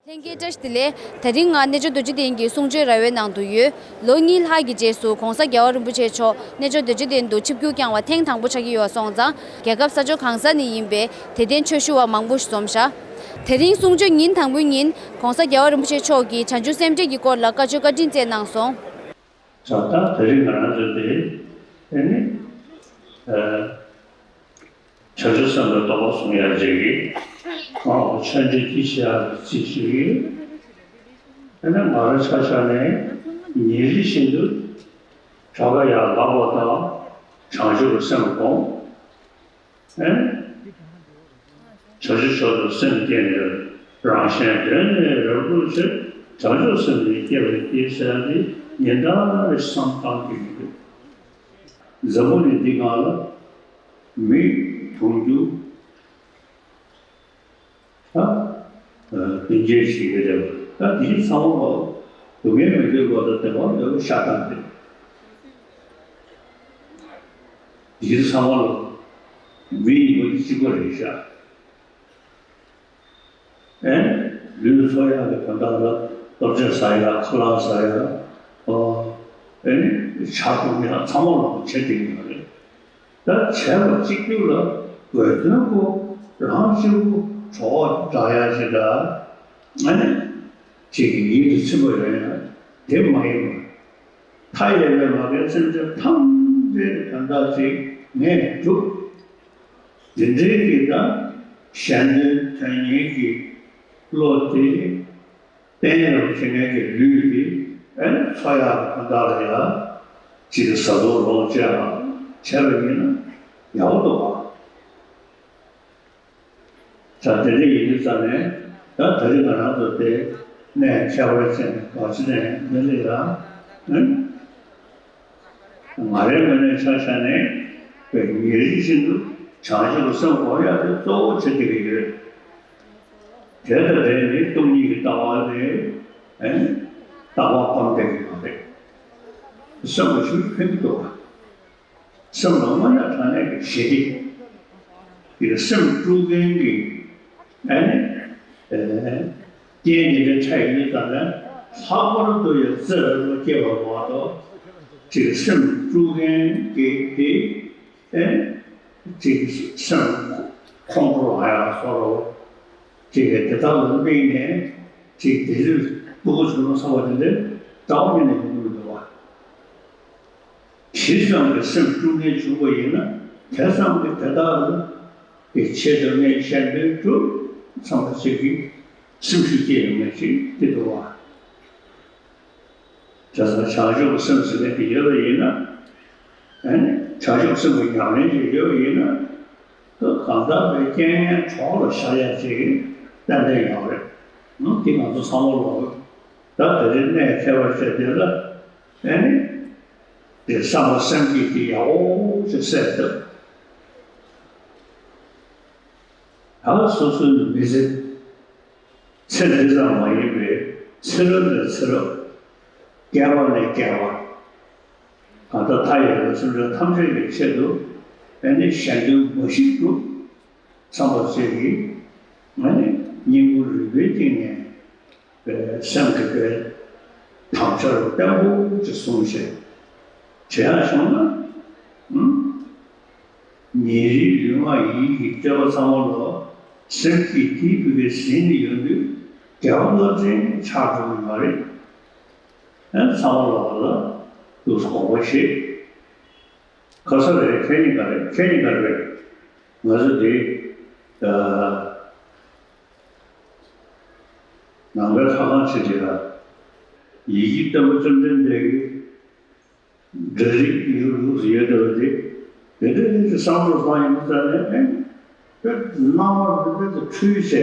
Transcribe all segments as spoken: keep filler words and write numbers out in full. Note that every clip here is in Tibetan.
ལྷན་རྒྱས་བཀྲ་ཤིས་བདེ་ལེགས། དེ་རིང་ང་རྣལ་འབྱོར་རྡོ་རྗེ་གདན་གྱི་གསུང་ཆོས་ར་བའི་ནང་དུ་ཡོད། ལོ་གཉིས་ལྷག་གི་རྗེས་སུ་༧གོང་ས་༧རྒྱལ་བ་རིན་པོ་ཆེ་མཆོག་རྣལ་འབྱོར་རྡོ་རྗེ་གདན་དུ་ཆིབས་བསྒྱུར་བསྐྱངས་པ་ཐེངས་དང་པོ་ཆགས་ཀྱི་ཡོད་པ་སོང་ཙང་། རྒྱལ་ཁབ་ས་ཕྱོགས་གང་ས་ནས་ཡིན་པའི་དད་ལྡན་ཆོས་ཞུ་བ་མང་པོ་ཞིག་འཛོམས་ཤག་དེ་རིང་གསུང་ཆོས་ཉིན་དང་པོའི་ཉིན་༧གོང་ས་༧རྒྱལ་བ་རིན་པོ་ཆེ་མཆོག་གིས་བྱང་ཆུབ་སེམས་འགྲེལ་གྱི་སྐོར་ལ་བཀའ་ཆོས་བཀའ་དྲིན་སྩལ་གནང་སོང་། ད་ལྟ་དེ་རིང་ང་རང་ཚོ་དེ་ཨེ་ནི་ཨ། བྱང་ཆུབ་སེམས་དཔའི་རྟོགས་པ་གསུང་ཡག་ཅིག་གིས། ཨོ་ཆོས་འབྲེལ་གྱི་ཤེས་ཡག་གི་རྩིས་ཤིག་གིས། ཨ་ནི་ང་རང་ཆ་བཞག་ནས་ཉིན་རེ་བཞིན་དུ་གྲྭ་པ་ཡར་ལངས་པ་དང་བྱང་ཆུབ་ཀྱི་སེམས་སྒོམ། ཨ་ནི་བྱང་ཆུབ་མཆོག་ཏུ་སེམས་བསྐྱེད་ནས་རང་གཞན་དོན་ནི་རབ་བསྒྲུབ་ཕྱིར། བྱང་ཆུབ་སེམས་ནི་བསྐྱེད་པར་བགྱི་ཟེར་ཡག་འདི་ཉིན་ལྟར་བསམ་བཏང་གི་ཡོད། འཛམ་བུ་གླིང་འདི་སྒང་ལ་མི་དུང་ཕྱུར་ད་བདུན་བརྒྱད་ཅིག་ཡོད་རེད་པ། ད་དེ་ཚང་མ་ལ་སྡུག་བསྔལ་མི་འདོད་པ་དང་བདེ་བ་འདོད་པ་ཤ་སྟག་རེད། དེ་ཚང་མ་ལ་མི་ཡིན་པ་འདི་གཅིག་པ་རེད་ཤག་ཨེ། ལུས་འཚོ་ཡག་གི་དོན་དག་ལ་ལྟོ་ཆས་ཟ་ཡག་ཁ་ལག་ཟ་ཡག་ཨོ། ཨེ་ནི་ཇ་འཐུང་ཡག་ཚང་མ་ལ་བྱེད་བསྡད་ཀྱི་ཡོད་རེད། ད་བྱས་པ་གཅིག་གྱུར་ལ་དགོས་དོན་པོ་རང་གཅིག་པུ་གྲོགས་འདྲ་ཡག་ཞིག་འདྲ། ཨ་ནི་གཅིག་གི་ཡིད་དུ་ཚིམ་པ་ཡོང་ཡག་དེ་མ་ཡིན་པར། མཐའ་ཡས་པའི་མ་རྒན་སེམས་ཅན་ཐམས་ཅད་ཀྱི་དོན་དག་ཅིག་ངས་སྒྲུབ། འདི་འདྲའི་གི་ད་གཞན་དོན་དོན་གཉེར་གྱི་བློ་དེ་བརྟན་རུ་བྱེད་མཁན་གྱི་ལུས་དེ་ཨེ་ནི་འཚོ་ཡག་གི་དོན་དག་ལ་ཡ་ཅིག་གི་བཟའ་བཏུང་རོགས་བྱས་ཨ་བྱས་པ་ཡིན་ན་ཡག་པོ་འདུག་ག་ད་དེ་འདྲ་ཡིན་དུས་ཙང་ནས་ད་ད་རེས་ང་རང་ཚོ་དེ་གནས་ཁྱད་པར་ཅན་ག་ཅི་ནས་འདི་ལ་ཡ་ཨེ། ང་རའི་ངོས་ནས་ཆ་བཞག་ནས་ཉིན་རེ་བཞིན་དུ་བྱང་ཆུབ་ཀྱི་སེམས་སྒོམ་ཡག་དེ་གཙོ་བོ་བྱེད་བསྡད་ཀྱི་ཡོད། དེ་ལྟ་བས་ནི་སྟོང་ཉིད་ཀྱི་ལྟ་བ་ལས་ཨེ་ལྟ་བ་སྤང་བསྡད་ཀྱི་མ་རེད། སེམས་ལ་ཤུགས་ཕན་གྱི་འདུག་ག་སེམས་ལ་དངོས་གནས་དྲང་གནས་ཀྱི་ཞི་བདེ། དེ་སེམས་དཀྲུག་མཁན་གྱི་ཨེ་ནི་ཨེ། རྐྱེན་དེ་འདྲའི་འཕྲད་ཡོང་དུས་ཙམ་ནས་ལྷག་པར་དུ་ཡང་བརྩེ་བའི་བློ་སྐྱེས་པ་མ་གཏོགས་ཅིག་སེམས་དཀྲུག་མཁན་གྱི་དེ་ཨེ་ཅིག་སེམས་ཁོང་ཁྲོ་ལངས་ཡག་བཟོ་འདྲ་ཅིག་གི་དེ་དག་ལ་དམིགས་ནས་ཅིག་དེ་ཚོས་སྡུག་པོ་བྱུང་ན་བསམ་པ་དེ་འདྲ་རྩ་བ་ཉིད་ནས་ཡོང་གི་མི་འདུག་བ། ཇི་ཙམ་གྱི་སེམས་དཀྲུག་མཁན་བྱུང་བ་ཡིན་ན་དེ་ཙམ་གྱི་དེ་དག་ལ་གི་ཆེད་དུ་ངས་གཞན་དོན་སྒྲུབ་བསམ་པ་ཅིག་གི་སེམས་ཤུགས་སྐྱེ་ཡོང་མཁན་ཅིག་དེ་འདུག་བ། བྱས་ཙང་བྱང་ཆུབ་ཀྱི་སེམས་ཟེར་མཁན་དེ་ཡོད་པ་ཡིན་ན། ཨ་ནི་བྱང་ཆུབ་སེམས་ཀྱི་ཉམས་ལེན་ཅིག་ཡོད་པ་ཡིན་ན། ད་གང་ལྟར་པའི་རྐྱེན་ངན་གྲོགས་ལ་ཤར་ཡག་ཅིག་ཏན་ཏན་ཡོད་རེད། ཨང་། དེ་ང་ཚོ་ཚང་མ་ལོག་ད་དེ་རིང་གནས་ཁྱད་པར་ཅན་དེ་ལ་ཨ་ནི་དེ་བསམ་པ་སེམས་བསྐྱེད་ཀྱི་ཡག་པོ་ཅིག་གསལ་བཏབ། ད་སོ་སོའི་མི་ཚེ། ཚེ་འདི་ཙམ་མ་ཡིན་པའི་ཚེ་རབས་ནས་ཚེ་རབས། བསྐལ་པ་ནས་བསྐལ་པ། གང་ལྟར་མཐའ་ཡས་པའི་སེམས་ཅན་ཐམས་ཅད་ཀྱི་ཆེད་དུ་ཨ་ནི་གཞན་དོན་མ་ཞིག་སྒྲུབ་བསམ་པ་ཅིག་གིས་ཨ་ནི་སྙིང་པོ་རུས་པའི་གཏིང་ནས་པའི་སེམས་ཀྱི་པའི་དམ་བཅའ་རུ་བརྟན་པོ་ཅིག་བཟུང་བྱས། བྱེད་ཡག་བྱུང་ན་ཨང་། ཉིན་རེའི་ལུས་ངག་ཡིད་ཀྱི་སྤྱོད་པ་ཚང་མ་ལ་སེམས་བསྐྱེད་དེའི་བུ་གའི་ཟིན་ནས་ཡོང་དུས་དགེ་བ་རླབས་ཆེན་ཆགས་འགྲོ་གི་མ་རེད། ཨ་ཚང་མ་ལ་བ་ལ་འདུག་དགོངས་པ་བཞེས། ཁ་ས་རེད། ཁྱེད་གཉིས་ཀ་རེད། ཁྱེད་གཉིས་ཀ་རེད། ང་ཚོ་འདི་ནང་པའི་ལྷ་ཁང་ཆེ་འདི་ལ་ཡི་གེ་བསྟན་པ་བཅོམ་ལྡན་འདས་ཀྱི་འདྲ་རིགས་ཡོད་ལུགས་ཡོད་བསྡད་པ་དེ། དེ་འདྲ་ཡིན་ཙང་བསམ་བློ་བཏང་ཡོང་ཙང་ནས་ཨེ་དཔེ་སྣང་བ་དེ་དཔེ་དེ་འཁྲུལ་བྱས།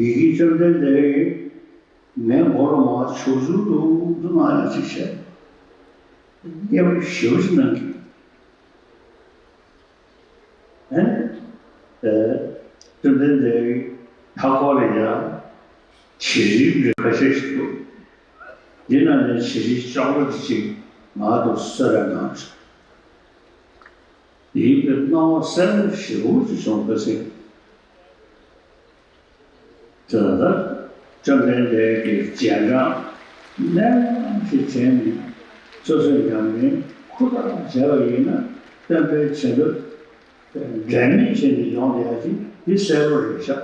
ཡི་གེ་བཅོམ་ལྡན་འདས་ཀྱིས་ངའི་མགོ་ལ་མར་ཆུ་བཞུར་འདུག་འདུག་གནང་ཡག་ཅིག་བྱས། སྐད་པ་ཞེ་པོ་ཅིག་གནང་གི། ཨེ། ཨེ། བཅོམ་ལྡན་འདས་ཀྱི་མཐའ་འཁོར་ལ་ཡང་བྱི་རིལ་བུ་ཁ་ཤས་ཤིག་འདུག་འདི་ནང་ནས་བྱི་རིལ་ལྕགས་ལོ་འདི་ཅིག་ང་དང་གསོལ་རས་གནང་བྱུང་། འདིའི་སྣང་བ་གསལ་པོ་ཞེ་པོ་ཅིག་བྱུང་བ་ཟེར། དེ་ལྟར་བཅོམ་ལྡན་འདས་ཀྱིས་རྗེས་འབྲང་གནད་འགག་ཅིག་དྲངས་ནས་སོ་སོའི་ཉམས་ལེན་ཧུར་ཐག་བྱས་པ་ཡིན་ན་སྟོན་པའི་བྱིན་རླབས་འབྲལ་མེད་ཅན་དུ་ཡོང་བསྡད་ཡ་ཅིག་འདི་གསལ་པོ་རེད་ཤག